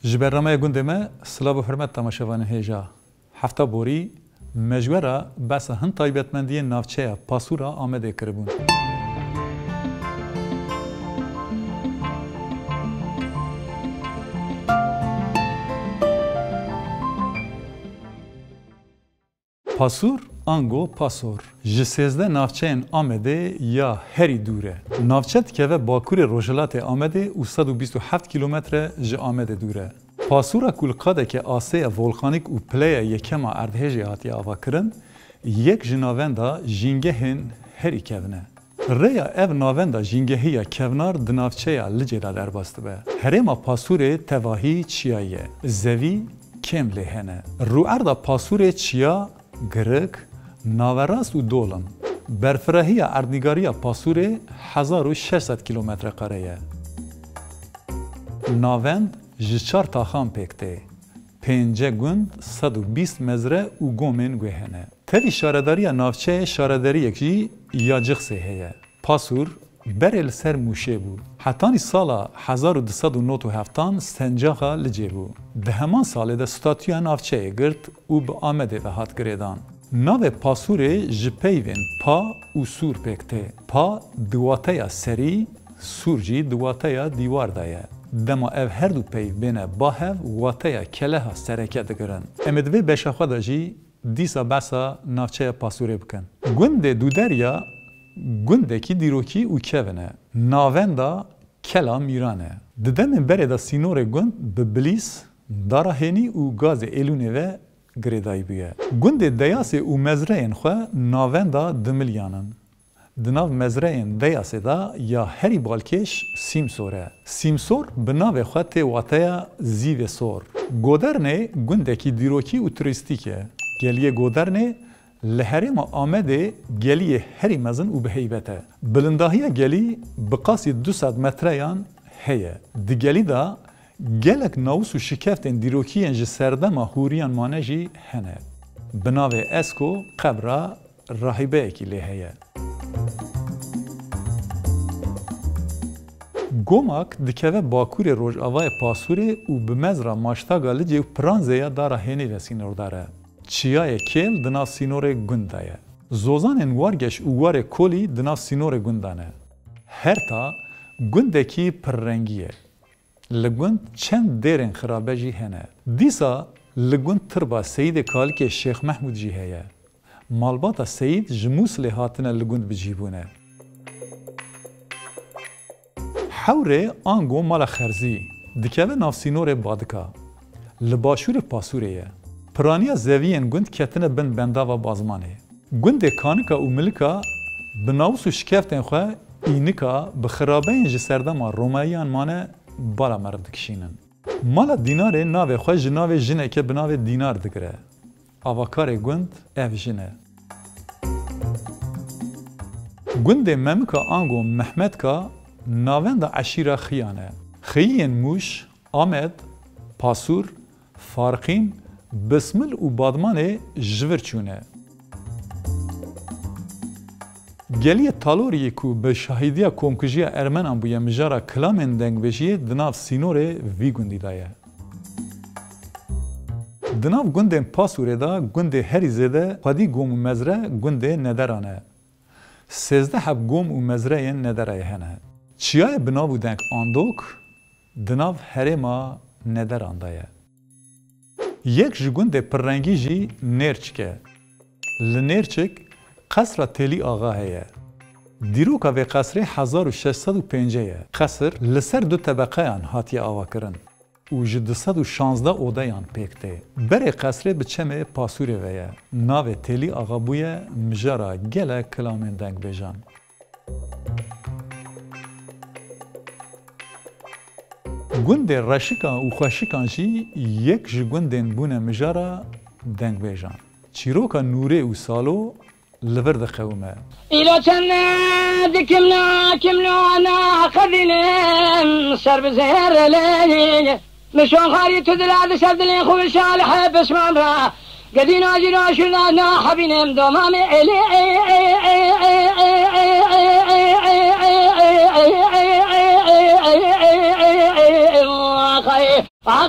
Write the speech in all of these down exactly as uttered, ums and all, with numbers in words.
Ji bernameya gundê me, silav û hurmet temaşevanên hêja. Hefta borî, me ji we re behsa hin taybetmendiyên navçeya Pasûra Amedê kiribûn. Pasûr, ango Pasor, ji sêzdeh navçeyên Amedê ya herî dûr e. Navçe dikeve bakurê rojhilatê Amedê û sed û bîst û heft kîlometre ji Amedê dûr e. Pasûra ku li qadeke asê ye volkanîk û pileya yekem a erdhêjê hatiye avakirin, yek ji navenda jîngehên herî kevin e. Rêya ev navenda jîngehî ya kevnar di navçeya Licê de derbas dibe. Herêma Pasûrê tevahî çiyayî ye. Zevî kêm lê hene. Rûerda Pasûrê çiya, girik, naverast û dol in. Berfirahiya erdnîgariya Pasûrê hezar û şeş sed kîlometre kare ye. Navend ji çar taxan pêk tê. Pênce gund, sed û bîst mezre û gomên guhê hene. Tevî şaredariya navçeyê şaredariyek jî ya Cixsê heye. Pasûr berê li ser Mûşê bû. Hetanî sala hezar û du sed û nod û heftan sencaxa Licê bû. Di heman salê de statûya navçeyê girt û bi Amedê ve hat girêdan. Navê Pasûrê ji peyvên pa û sûr pêk tê. Pa di wateya serî, sûr jî di wateya dîwar de ye. Dema ev her du peyv bêne ba hev, wateya keleha sereke digirin. Em ê di vê beşa xwe de jî dîsa behsa navçeya Pasûrê bikin. Gundê Dûderya gundekî dîrokî û kevin e. Navenda Kela Mîran e. Di demên berê de sînorê gund bi Bilîs, dara hênî û gazê êlûnê ve girêdayî bûye. Gundê Deyasê û mezreyên xwe navenda Dimilyan in. Di nav mezreyên Deyasê de ya herî balkêş Sîmsor e. Sîmsor bi navê xwe tê wateya Zîvê Sor. Godernê gundekî dîrokî û turîstîk e. Geliyê Godernê li herêma Amedê geliyê herî mezin û bi heybet e. Bilindahiya gelî bi qasî du sed metreyan heye. Di gelî de gelek nawis û şikeftên dîrokî yên ji serdema hûriyan mane jî hene. Bi navê Esko qebra rahîbeyekî lê heye. Gomak dikeve bakurê rojavayê Pasûrê û bi mezra Maştaga Licê û Piranzêya Dara Hênî ve sînordar e. Çiyayê Kêl di nav sînorê gund de ye. Zozanên Wargeş û Warê Kolî di nav sînorê gund de ne. Herta gundekî pirrengî ye. Li gund çend dêrên xirabe jî hene. Dîsa li gund tirba Seyîdê Kalikê Şêx Mehmûd jî heye. Malbata Seyîd ji Mûsilê hatine li gund bi cî bûne. Hewrê ango Mala Xerzî dikeve nav sînorê Badika. Li başûrê Pasûrê ye. Piraniya zeviyên gund ketine bin bendava Bazmanê. Gundê Kanika û Milika bi nawis û şikeftên xwe înika bi xirabeyên ji serdema Romayiyan mane bala meriv dikişînin. Mala Dînarê navê xwe ji navê jineke bi navê Dînar digire. Avakarê gund ev jin e. Gundê Memika ango Mehmetka navenda eşîra Xiyan e. Xiyiyên Mûş, Amed, Pasûr, Farqîn, Bismil û Badmanê ji vir çûne. Geliyê Taloriyê ku bi şahîdiya komkujiya Ermenan bûye mijara kilamên dengbêjiyê di nav sînorê vî gundî de ye. Di nav gundên Pasûrê de gundê herî zêde xwedî gom û mezre gundê Nederan e. Sêzdeh heb gom û mezreyên Nederayê hene. Çiyayê bi nav û deng Andok di nav herêma Nederan de ye. Yek ji gundê pirrengî jî Nêrçik e. Li Nêrçik qesra Têlî Axa heye. Dîroka vê qesrê hezar û şeş sed û pêncî ye. Qesir li ser du tebeqeyan hatiye avakirin û ji du sed û şazdeh odeyan pêk tê. Berê qesrê bi çemê Pasûrê ve ye. Navê Têlî Axa bûye mijara gelek kilamên dengbêjan. Gundê Reşikan û Xweşikan jî yek ji gundên bûne mijara dengbêjan. Çîroka Nûrê û Salo li vir diqewime. Îlo çend dikim nakim nana xezînim ser bi zêrelê. Min şon xarî tu dila di ser dilê xwe şalih pişman ra. Gedîna jî ra şûna na hebînim domamê elê.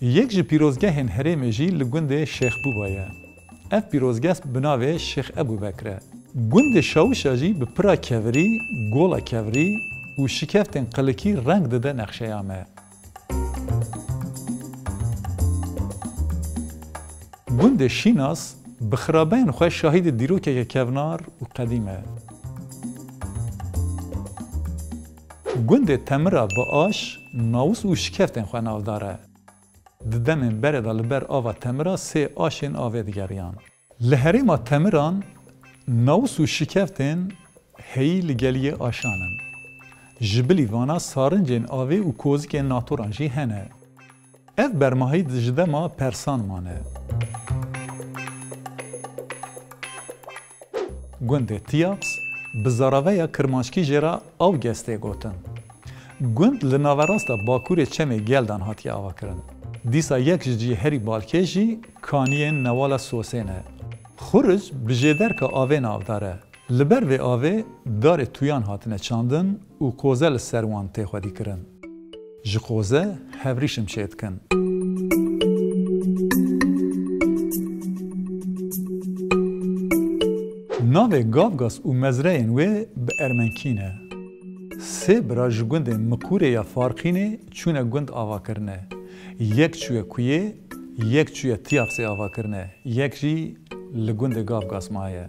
Yek ji pîrozgehên herêmê jî li gundê Şêx Bûba ye. Ev pîrozgeh bi navê Şêx Ebû Bekr e. Gundê Şawişa jî bi pira kevirî, gola kevirî û şikeftên qilikî reng dide nexşeya me. Gundê Şînas bi xirabeyên xwe şahîdê dîrokeke kevnar û qedîm e. Gundê Temira bi aş, nawis û şikeftên xwe navdar e. Di demên berê de li ber ava Temira sê aşên avê digeriyan. Li herêma Temiran nawis û şikeftên heyî li geliyê aşan in. Ji bilî vana sarincên avê û kozikên naturan jî hene. Ev bermahî ji dema Persan mane. Gundê Tiyaks bi zaraveya kirmanckî jê re Awges tê gotin. Gund li naverasta bakurê çemê Geldan hatiye avakirin. Dîsa yek ji cihê herî balkêş jî kaniyên Newala Sosê ne. Xuric bi jêderka avê navdar e. Li ber vê avê darê tuyan hatine çandin û qoze li ser wan tê xwedîkirin. Ji qoze hevrîşim çêdikin. Navê Gavgas û mezreyên wê bi ermenkî ne. Sê bira ji gundê Miqûrê ya Farqînê çûne gund avakirine. Yek çûye kuyê, yek çûye Tiyaksê avakirine, yek jî li gundê Gavgas maye.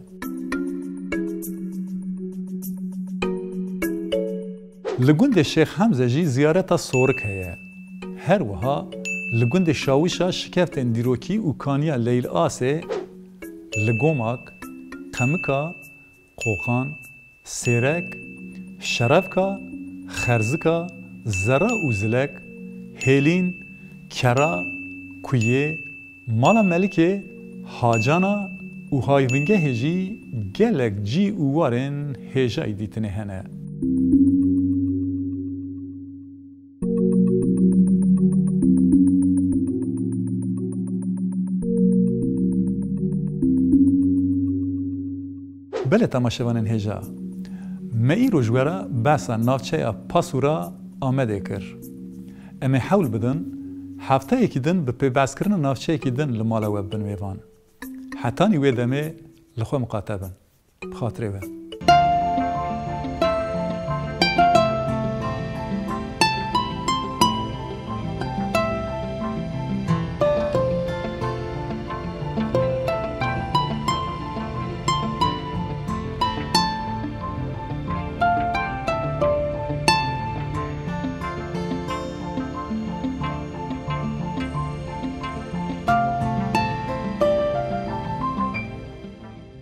Li gundê Şêx Hemze jî ziyareta Sorik heye. Her wiha li gundê Şawişa şikeftên dîrokî û kaniya Leyl Asê li Gomak, Qemika, Qoqan, Sêrek, Şerevka, Xerzika, Zera û Zilek, Hêlîn, Kera, Kuyê, Mala Melikê, Hacana û Hayvingehê jî gelek cî û warên hêjayî dîtinê hene. Belê temaşevanên hêja, me îro ji we re behsa navçeya Pasûra Amedê kir. Em ê hewl bidin, hefteyekî din bi pêbehskirina navçeyekî din li mala we bibin mêvan. Hetanî wê demê li xwe miqate bin. Bi xatirê we.